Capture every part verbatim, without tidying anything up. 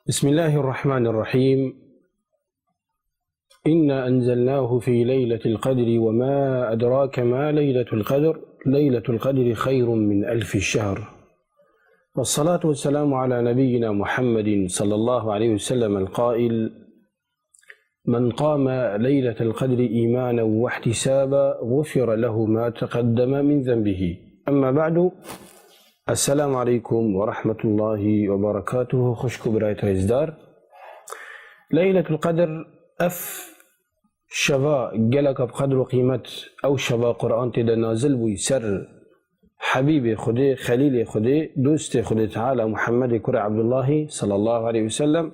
بسم الله الرحمن الرحيم. إنا أنزلناه في ليلة القدر وما أدراك ما ليلة القدر، ليلة القدر خير من ألف شهر. والصلاة والسلام على نبينا محمد صلى الله عليه وسلم القائل: من قام ليلة القدر إيمانا واحتسابا غفر له ما تقدم من ذنبه. أما بعد، السلام عليكم ورحمة الله وبركاته. Xwişk û birayê rêzdar. Leyletul Qedr, ev şeva geleka bi qedr û qîmet, ew şeva Quran tê de nazil bûyî ser Hebîbê Xwedê, Xelîlê Xwedê, dostê Xwedê Teala, Muhammedê kurê Ebdullahî sallallahu aleyhi ve sellem,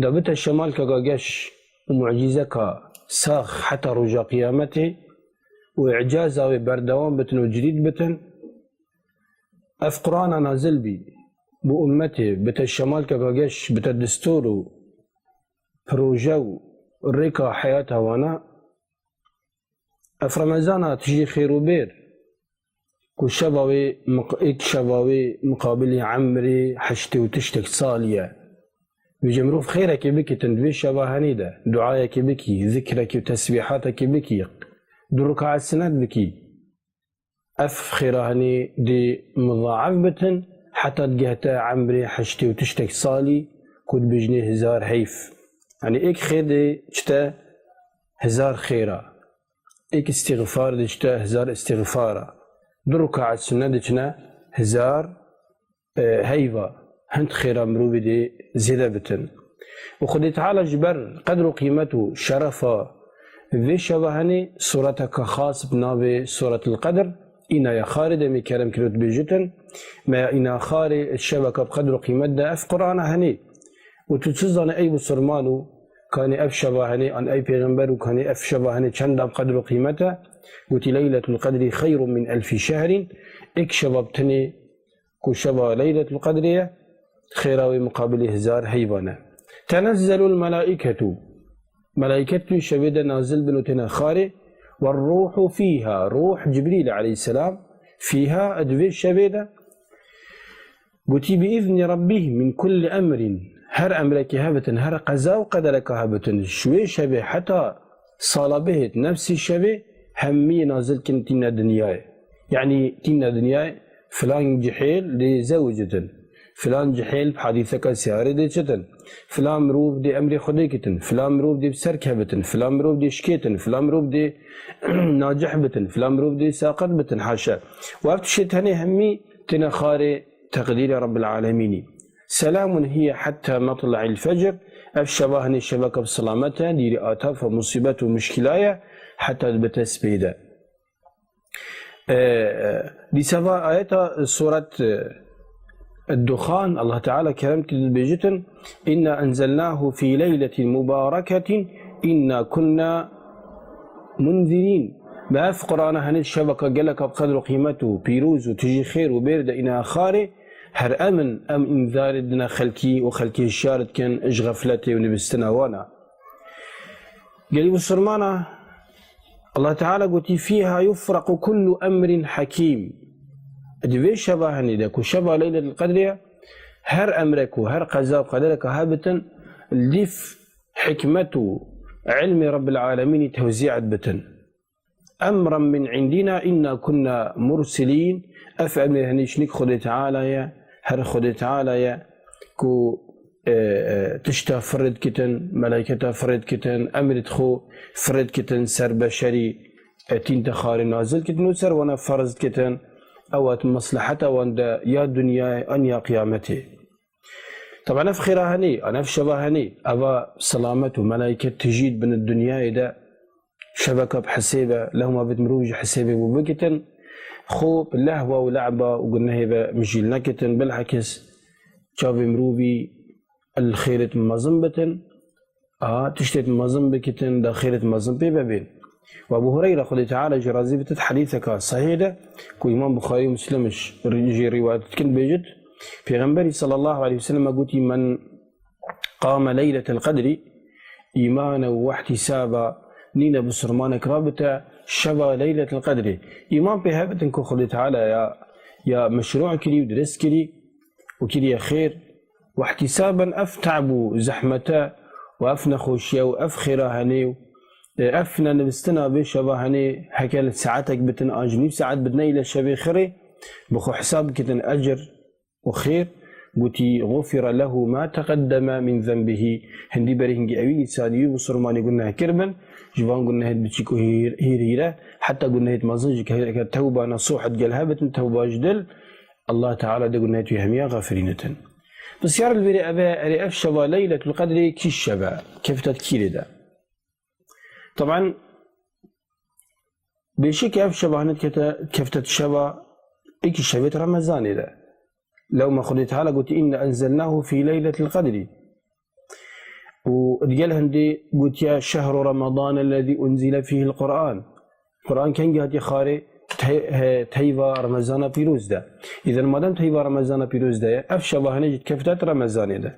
da bite şemalkeka geş û mucîzeka sax heta roja qiyametê û îcaza wê berdewam bitin û cidîd bitin. Ev Qur'ana nazil bî, bo ummetê bite şemalkeka geş, bite distûr û proje û rêka heyata wana. Ev Remezana tijî xêr û bêr, ku şeva wê miq-, êk şeva wê miqabilî emrê heştê û tiştek salî ye. Vêce mirov xêrekê bikî, tu di vê şeva henî de duayekê bikî, zikrekî û tesbîhatekê bikî, du rikaet sinet bikî. Ev xêra henî dê muzaef bitin, heta digehte emrê heştê û tiştek salî, ku dibêjinê hezar heyf. Yanî êk xêr dê çite hezar xêra. Êk îstîxfar dê çite hezar îstîxfara. Du rikaet sunnet dê çine hezar, e, heyva. Hind xêra mirovî dê zêde bitin. Û Xwedê Teala ji ber qedr û qîmet û şerefa vê şeva henê sureteke xas bi navê Suretul Qedr, îna ya xarê de, em ê kerem kir û dibêjitin, me ya îna xarê şeveke bi qedr û qîmet de ev Qur'ana henê. Û tu çi zanî ey Musulman û kanî ev şeva henê, an ey Pêxember û kanî ev şeva henê çenda bi qedr û qîmet e? Gotî, "Leyletul Qedrî xeyrun min elfî şehrin." Êk şeva bi tenê ku şeva Leyletul Qedrê ye, xêra wê muqabilê hezar heyvan e. "Tenezzelul melaîketu." Melaîket tu şevê de nazil bin û têne xarê. "Werruhu fîha." Ruh Cibrîl aleyhisselam, fîha, di vê şevê de. Gotî, "Bi îzni rabbihim min kulli emrin." Her emrekê hebitin, her qeza û qedereka hebitin, ji wê şevê heta sala bihêt nefsî şevê, hemî nazil kin tîne dinyayê. Yanî tîne dinyayê, filan cihêl dê zewicitin, filan cihêl bi hadîseka siyarê dê çitin, filan mirov dê emrê Xwedê kitin, filan mirov dê bi ser kevitin, filan mirov dê şikêtin, filan mirov dê nacih bitin, filan mirov dê saqet bitin, haşa. Û ev tiştê tenê hemî têne xarê teqdîrê Rabbil Alemînî. "Selamun hiye hatta matla'il fecr." Ev şeva henê şeveke bi selamet e, dîrê ataf û musîbet û muşkîla ye, heta dibe destpê de. E, e, dîsa va ayeta suret, e, Duxan, Allah Teala kerem kir dibêjitin, "Inna enzelnahu fî leyletin mubareketin, inna kunna munzirîn." Bi ev Qur'ana henê şeveka geleka bi qedr û qîmet û pîroz û tijî xêr û bêr de îna xarê, her em in, em înzarê dine xelkî û xelkê hişyar dikin ji xefletê û nivîstina wana. Gelî Musulmana, Allah Teala gotî, "Fîha yufrequ kullu emrin hekîm." Di vê şeva henî de ku şeva Leyletul Qedrê ye, her emrek û her qeza û qedereka hebitin, li dîf hikmet û ilmê Rabbil Alemînî tewzî dibitin. "Emran min indina inna kunna mursilîn." Ev emrê henî ji nîv Xwedê Teala ye, her Xwedê Teala ye ku, e, e, tişta firê dikitin, melayketa firê dikitin, emrê xwe firê dikitin ser beşerî, e, tîn te xarê nazil kitin û ser wana ferz dikitin, ew hat mesleheta wan de ya dinyayê an ya qiyametê. Taban ev xêra henî, an ev şeva henî, eva selamet û melayket tijî dibin dinyayê de, şeveka bi hesêb e, lewma vit mirov ji hesêbê bû bikitin, xwe bi lehwa û le'ba û gunehê ve mijîl nekitin, bilhekis çavê mirovî li xêrêt mezin bitin, a tiştêt mezin bikitin, da xêrêt mezin pê vebên. Û Ebu Hureyre, Xwedê Teala jî razî bitit, hedîseka sehîh de, ku Îmam Buxarî û Muslim ji, jî rîwayet dikin, dibêjit, Pêxemberî sallallahu aleyhi ve sellem gotî, "Men qame leyletel qedrî îmanen we ihtîsaba." Nîne bisurmanek rabite şeva leyletel qedrê. Îman pê hebitin ku Xwedê Teala ya, ya meşrû kirî û dirist kirî û kiriye xêr, واحتسابا، ev te'b û zehmete û ev nexweşiye û ev xêra henê û, e, ev nenivîstina vê şeva henê, heke li saetek bitin an ji nîv saet bitine île şevê xirê, bi xwe hesab bikitin ecir û xêr, gotî, "غفر له ما تقدم من ذنبه." Hindî berî hingî ewî însanî wî misilmanî gunehkir bin, ji van gunehêt biçîk û hîr, hîr hîre, heta gunehêt mezin jî ke, ke tewba nesuh digel hebitin, tewba ji dil, Allah Teala dê gunehêt wî hemiya xefirînitin. Pisyar li vêrê ev e, erê ev şeva Leyletul Qedrê kî şev e, keftet kîrê de? Taban, bêşik ev şeva hinet kete, keftet şeva êkî şevêt Remezanê de. Lewma Xwedê Teala gotî, "إنا أنزلناه في ليلة القدر." Û digel hindê gotiye, "شهر رمضان الذي أنزل فيه القرآن." Quran kengî hatiye xwarê? Te-, he, teyva Remezana pîroz de. Îden madem teyva Remezana pîroz de ye, ev şeva hinê jî dikeftet Remezanê de.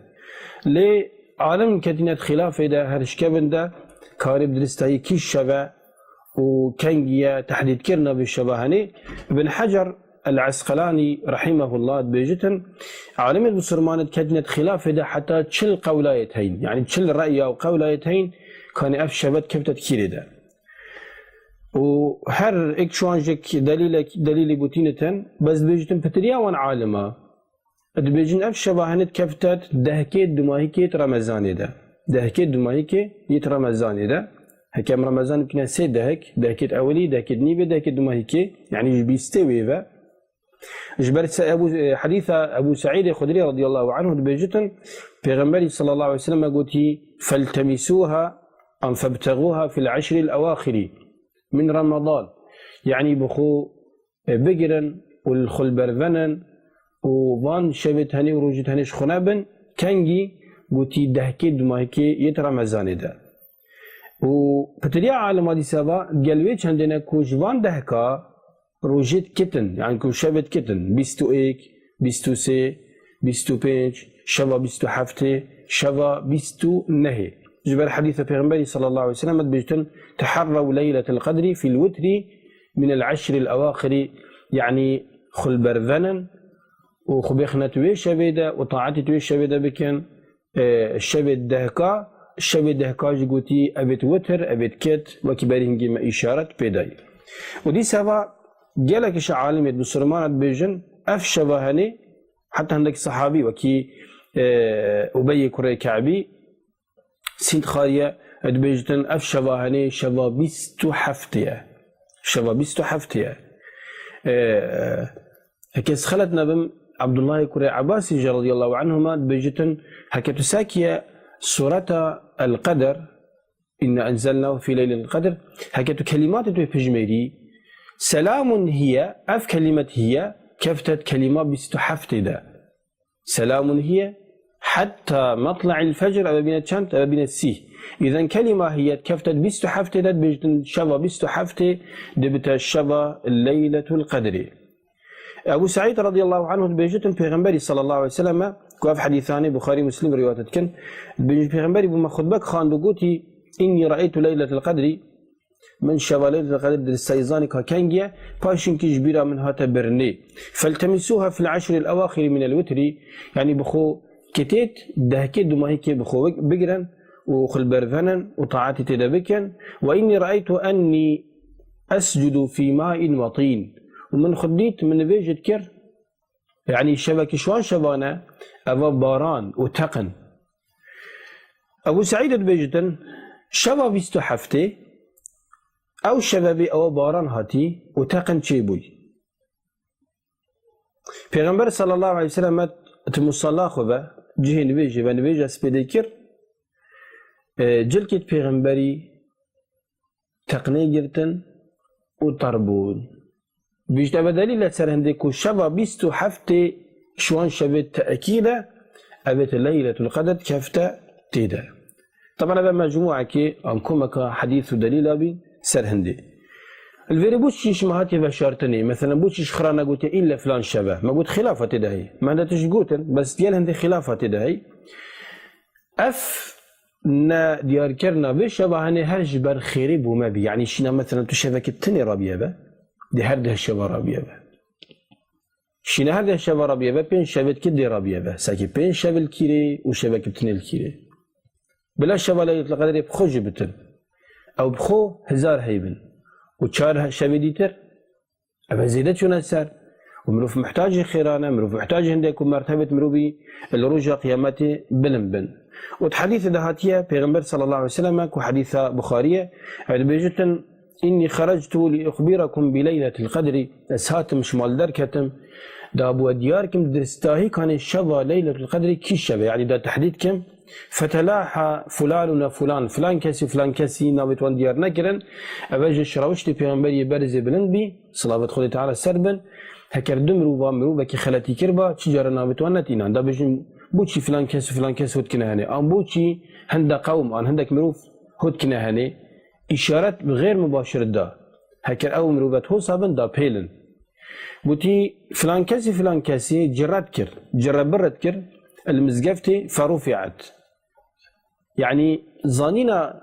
Lê alim ketînet xilafê de, her şkevin de, karê bi diristayî kî şeve û kengî ye tehdîdkirina vê şeva henê. Ibn Hecer El-Esqelanî rahimehullah dibêjitin, alimê misilmanê diketînet xilafê de heta çil qewlayêt heyn. Yanî çil re'ya û qewlayêt heyn, kanê ev şeve dikeftet kîrê de. Û her êk çiwan jêk delîlek, delîlê gotînitin, bes dibêjitin pitiriya wan alima, dibêjin ev şeva hinê dikeftet dehkê dumahîkê yêt Remezanê de. Dehkê dumahîkê yêt Remezanê de. Heke em Remezan bikine sê dehek, dehkêt ewilî, dehkêt nîvê, dehkêt dumahîkê, yanî ji bîstê wê ve. Ji ber se-, Ebu, e, hedîsa Ebu Seîdê Xudrî radiyallahu anhu dibêjitin, Pêxemberî sallallahu aleyhi ve sellem gotî, "فالتمسوها، an فابتغوها في العشر الأواخر من رمضان." Yanî bi xwe e, bigirin û li xwe li ber venin û van şevê tenê û rojê tenê ji xwe nebin, kengî gotî dehkê dumahîkê yêt Remezanê de. Û pitiriya alima dîsa va, gel wê çendêne ku ji van dehka rojê dikitin, yanî ku şevê dikitin, bîst û êk, bîst û sê, bîst û pênc, şeva bîst û heftê, şeva bîst û nehê. Ji ber hedîsa Pêxemberî sallallahu aleyhi ve sellem dibêjtin, "تحروا ليلة القدر في الوتر من العشر الأواخر", yanî xwe li ber venin û xwe bêxine tu wê şevê de û taetê tu wê şevê de bikin. E, şevê dehka, şevê dehka jî gotî, evêt witir, evêt ket, wekî berî hingî me îşaret pê dayî. Û dîsa va gelek ji alimêt misilmanan dibêjin, ev şeva henê, heta hindek sehabî wekî, e, Ubeyê kurê Ke'bî, Sînd xariye, e, dibêjitin, ev şeva henê şeva bîst û heftê ye. Şeva bîst û heftê ye. E, heke ez xelet nebim, Abdullahê kurê Ebasî jî radiyallahu anhuma dibêjitin, heke tu sekiye sureta El-Qeder, "إنا أنزلناه في ليلة القدر", heke tu kelîmatê tu pijmêrî, "سلام هي", ev kelîmet hiye, keftet kelîma bîst û heftê de. "سلام هي حتى مطلع الفجر", eve bîne çend? Eve bîne sîh. Îden kelîma hiye keftet bîst û heftê de, dibêjtin şeva bîst û heftê dibite şeva Leyletul Qedrê. Ebu Seîd radiyallahu anhu dibêjitin, Pêxemberî sallallahu aleyhi ve selleme, ku ev hedîsanê Buxarî Muslim rîwayet dikin, dibêjin Pêxemberî bo me xutbek xwend û gotî, "إني رأيت ليلة القدر", Min şeva Leyletul Qedr diristayî zanî ka kengî ye, paşinkî ji bîra min hate birnê. "فالتمسوها في العشر الأواخر من الوتر", yanî bi xwe kitêt dehkê dumahîkê bi xwe big-, bigirin û xwe li ber venin û taetê tê de bikin. "وإني رأيت أني أسجد في ماء وطين." Û min xwe dît, min nivêj dikir, yanî şevekî ji wan şevan e, eva baran û teqin. Ebu Seîd dibêjitin, şeva bîst û heftê, ew şeve bî ewa baran hatî û teqin çêbûy. Pêxember sallallahu aleyhi ve sellem di musalla xwe ve, cihê nivêjê ve, nivêja spêdê kir, e, cilkêt pêxemberî teqnê girtin û tar bûn. Bîjt eve delîl e ser hindê ku şeva bîst û heftê ji wan şevê teekîd e, evêt Leyletul Qedr kefte tê de. Taban eve mecmûekê an komeka hedîs û delîla bî ser hindê. Li vêrê bo çi şima hatiye veşartinê? Meselen bo çi ji xwe re negotiye îlle filan şeve? Me got xilafa tê de heye. Me hinde tişt gotin, bes gel hindê xilafa tê de heye. Ev ne diyarkirina vê şeva henê her ji ber xêrê bo me bî. Yanî şîna meselen tu şevekê tinê rabîye ve, dê her deh şeva rabîye ve. Şîne her deh şeva rabiyeve, pênc şevê dikê dê rabiyeve. Sekî pênc şev li kîrê û şevek bi tinê li kîrê. Bila şeva Leyletul Qedrê bi xwe jî bitin. Ew bi xwe hezar heybin. Û çar he-, şevê dîtir, ev zêde çûne ser. Û mirov muhtacê xêran e, mirov muhtacê hindek û mertebet mirovî li roja qiyametê bilind bin. Û di hedîsê de hatiye, Pêxember sallallahu aleyhi ve sellem, ku hedîsa Buxarî ye, ew dibêjitin, "Inni xeractu li uxbirakum bi leyletil qedrî." Ez hatim şima li derketim, da bi we diyar kim diristahî kanê şeva Leyletul Qedrî kî şeve, yanî da tehdîd kim. Fetelaha fulanun ve fulan, filan kesî, filan kesî navê wan diyar nekirin. Ev ji şirawiştê Pêxemberî berzê bilind bî, silavet Xwedê Teala ser bin. Heker du mirova, mirovekî xeletî kiriba, çi cara navê wan netînan. Da bêjin, boçî filan kes û filan kes hot kine henê. An boçî hinde qewm, an hindek mirov hot kine henê. Îşaret bi xêr mubaşir da. Heker ew mirovet hosa bin da pêlin. Gotî, filan kesî, filan kesî ciret kir, cirebiret kir, li mizgeftê ferufiat. Yanî zanîna,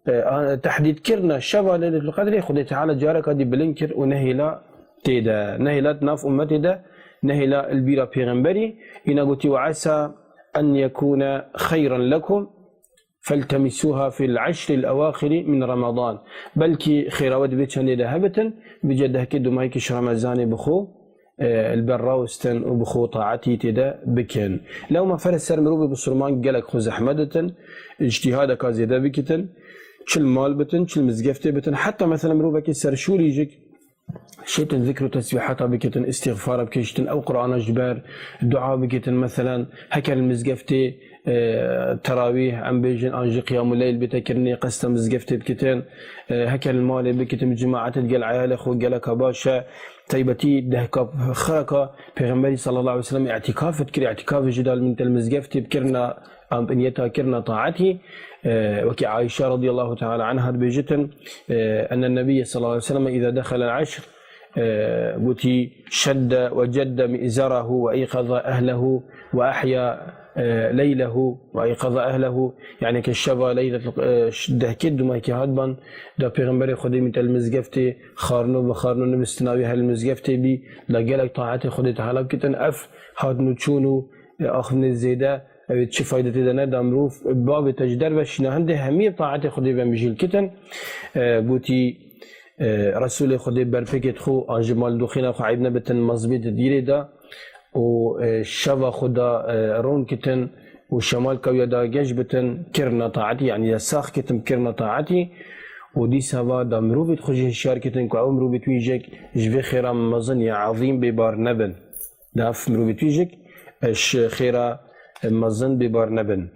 e, a, tehdîdkirina şeva Leyletul Qedrê Xwedê Teala careka dî bilind kir û nehêla tê de, nehêla di nav ummetê de, nehêla li bîra pêxemberî, îna gotî, "Ve esa en yekûne xeyran lekum, feltemisuha fil eşril ewaxiri min Ramadan." Belkî xêra we di vê çendê de hebitin, vêca dehkê dumahî ki ji Remezanê bi xwe, e, li ber rawestin û bi xwe taetî tê de bikin. Lewma ferz ser mirovê bisilman gelek xwe zehmet ditin, îctîhadeka zêde bikitin, çi li mal bitin, çi li mizgeftê bitin. Heta mesela mirovekî serşûrî jî şêtin zikr û tesbîhata bikitin, îstîxfara bikiştin, ew Qur'ana ji ber, dua bikitin, meselen, heker li mizgeftê, e, terawîh, em bêjin, an jî qiyamul leyl bête kirinê, qesta mizgeftê bikitin, e, heker li malê bikitin, bi cemaetê digel eyalê xwe geleka baş e. Taybetî dehka xireka Pêxemberî sallallahu aleyhi ve sellem îtîkaf dikir, îtîkaf jî da li min te li mizgeftê bikirina, em bi niyeta kirina taetî. E, wekî Ayşe radiyallahu teala anha dibêjitin, e, enne nebiyye sallallahu aleyhi ve sellem îza dexelel eşr, e, gotî, "Şedde ve cedde mi'zerahu ve eyqaza ehlehu ve ahya, e, leylehu ve eyqaza ehlehu." Yani ke şeva leyletul, e, ş-, dehkê dumahî hat ban, da Pêxemberê Xwedê min te li mizgeftê xarno bi xarno nibistina wî her li mizgeftê bî, da gelek taetê Xwedê Teala bikitin. Ev hatin û çûn û, e, axivnê zêde, ew ê çi fayde tê de ne, da mirov bavê te ji derve şîna hindê hemî taetê Xwedê ve mijîl kitin. E, gotî, e, Resûlê Xwedê berpêkê xwe an ji mal doxîna xwe eyb nebitin, mezbê di dîrê de û, e, şeva xwe da, e, ron kitin û şemal kewya da geş bitin, kirina taetî, yanî ya sax kitin kirina taetî û dîsa va da mirovê xwe jî hişyar kitin ku ew mirovê wî jek ji vê xêra mezin ya ezîm bêbar nebin. Da ev mirovê wî jek, e, ji xêra, e, mezin bêbar nebin.